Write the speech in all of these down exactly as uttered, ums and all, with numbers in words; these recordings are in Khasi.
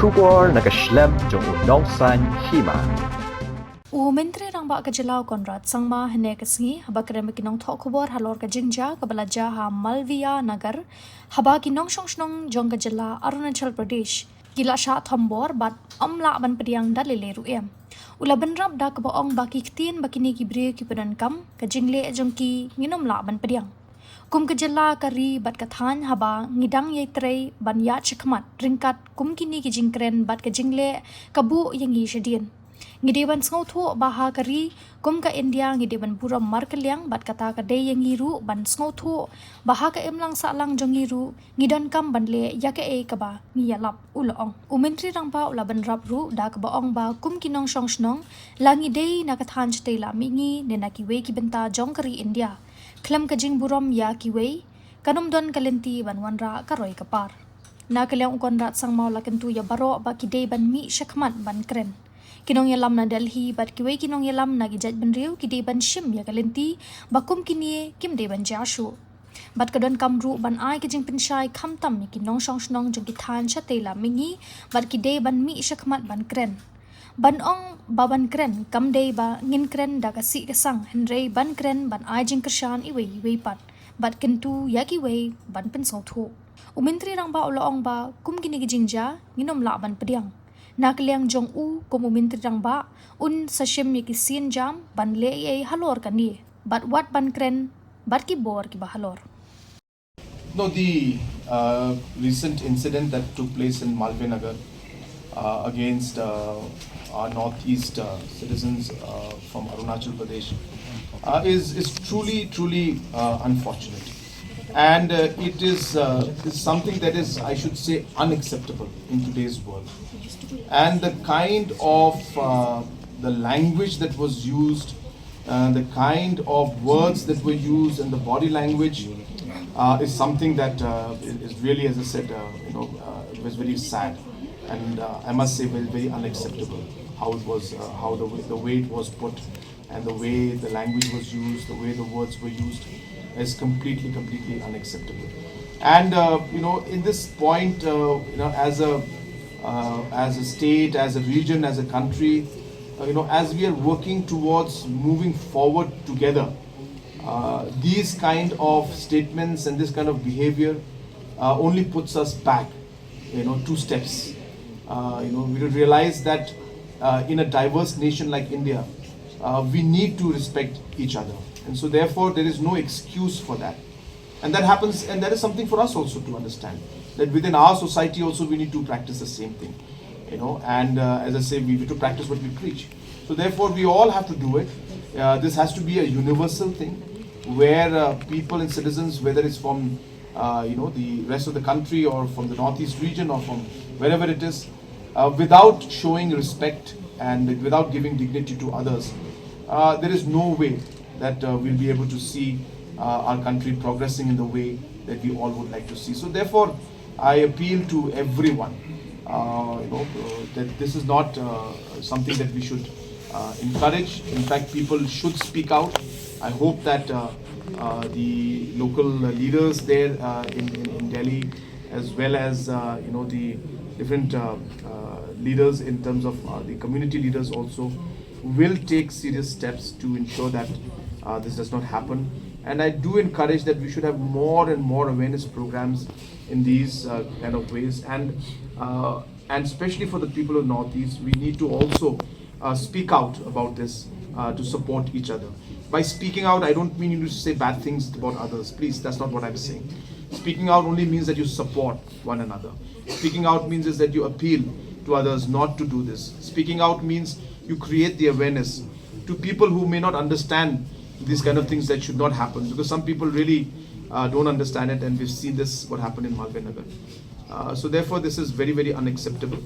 Khubor na ka shlem jong u nongsan hima. U Myntri Rangbah ka jylla u Conrad Sangma hynne ka sngi haba kren bad ki nongthoh khubor halor ka jingjia kaba la jia ha Malviya Nagar, haba ki nongshong shnong jong ka jylla Arunachal Pradesh ki la shah thombor bad ym lah ban pdiang da lei lei ruh em. U la bynrap da kaba ong ba ki ktien ba kine ki briew ki pyndonkam, ka jingleh jong ki ngin ym lah ban pdiang. Kum ka jylla, ka ri bad ka thaiñ, haba ngi dang ïai trei ban ïaid shakhmat ryngkat kum kine ki jingkren bad ka jingleh, ka buh ïa ngi shadien. Ngi dei ban sngewthuh ba ha ka ri kum ka India ngi dei ban burom markylliang, bad kata ka dei ïa ngi ruh ban sngewthuh ba ha ka imlang sahlang jong ngi ruh ngi donkam ban leh ïa kaei kaba ngi ïalap, u la ong. U Myntri Rangbah u la bynrap ruh da kaba ong ba kum ki nongshong shnong, la ngi dei na ka thaiñ shatei la mihngi ne na kiwei ki bynta jong ka ri India, khlem ka jingburom ïa kiwei, kan ym don ka lynti ban wanrah ka roi ka par. Na ka liang u Conrad Sangma u la kyntu ïa baroh ba ki dei ban mih shakhmat ban kren. Ki nongïalam na Delhi bad kiwei ki nongïalam na ki jaitbynriew ki dei ban shim ïa ka lynti ba kum kine kim dei ban jia shuh. Bad ka donkam ruh ban ai ka jingpynshai khamtam ïa ki nongshong shnong jong ki thaiñ shatei la mihngi, bad ki dei ban mih shakhmat ban kren. Ban ong ba ban kren kam dei ba ngin kren da ka sih ka sang, hynrei ban kren ban ai jingkyrshan iwei iwei pat, bad kyntu ïa kiwei ban pynsngewthuh. U Myntri Rangbah u la ong ba kum kine ki jingjia ngin ym lah ban pdiang. Na ka liang jong u kum u Myntri Rangbah, un sa shim ïa ki sienjam ban leh ei ei halor kane, bad wat ban kren bad ki bor kiba halor. No, the uh, recent incident that took place in Malviya Nagar uh, against uh, our northeast uh, citizens uh, from Arunachal Pradesh uh, is, is truly, truly uh, unfortunate. And uh, it is, uh, is something that is, I should say, unacceptable in today's world. And the kind of uh, the language that was used, uh, the kind of words that were used, and the body language uh, is something that uh, is is really, as I said, uh, you know, uh, it was very sad, and uh, I must say, very, very unacceptable how it was, uh, how the way, the way it was put, and the way the language was used, the way the words were used, is completely, completely unacceptable. And uh, you know, in this point, uh, you know, as a uh, as a state, as a region, as a country, uh, you know, as we are working towards moving forward together, uh, these kind of statements and this kind of behavior uh, only puts us back, you know, two steps. Uh, you know, we realize that uh, in a diverse nation like India, uh, we need to respect each other. And so therefore, there is no excuse for that. And that happens, and that is something for us also to understand, that within our society also we need to practice the same thing, you know, and uh, as I say, we need to practice what we preach. So therefore, we all have to do it. Uh, this has to be a universal thing where uh, people and citizens, whether it's from uh, you know, the rest of the country or from the Northeast region or from wherever it is, uh, without showing respect and without giving dignity to others, uh, there is no way that uh, we'll be able to see uh, our country progressing in the way that we all would like to see. So therefore, I appeal to everyone, uh, you know, uh, that this is not uh, something that we should uh, encourage. In fact, people should speak out. I hope that uh, uh, the local leaders there uh, in, in, in Delhi, as well as uh, you know, the different uh, uh, leaders in terms of uh, the community leaders also, will take serious steps to ensure that uh, this does not happen. And I do encourage that we should have more and more awareness programs in these uh, kind of ways, and uh, and especially for the people of Northeast, we need to also uh, speak out about this uh, to support each other. By speaking out, I don't mean you to say bad things about others. Please, that's not what I'm saying. Speaking out only means that you support one another. Speaking out means is that you appeal to others not to do this. Speaking out means you create the awareness to people who may not understand these kind of things that should not happen, because some people really uh, don't understand it, and we've seen this, what happened in Malviya Nagar. Uh, so therefore, this is very, very unacceptable,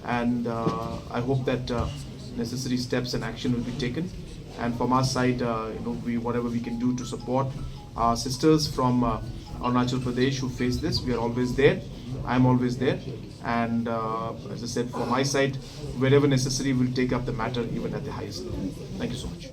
and uh, I hope that uh, necessary steps and action will be taken. And from our side, uh, you know, we, whatever we can do to support our sisters from uh, Arunachal Pradesh who face this, we are always there. I'm always there. And uh, as I said, from my side, wherever necessary, we'll take up the matter even at the highest level. Thank you so much.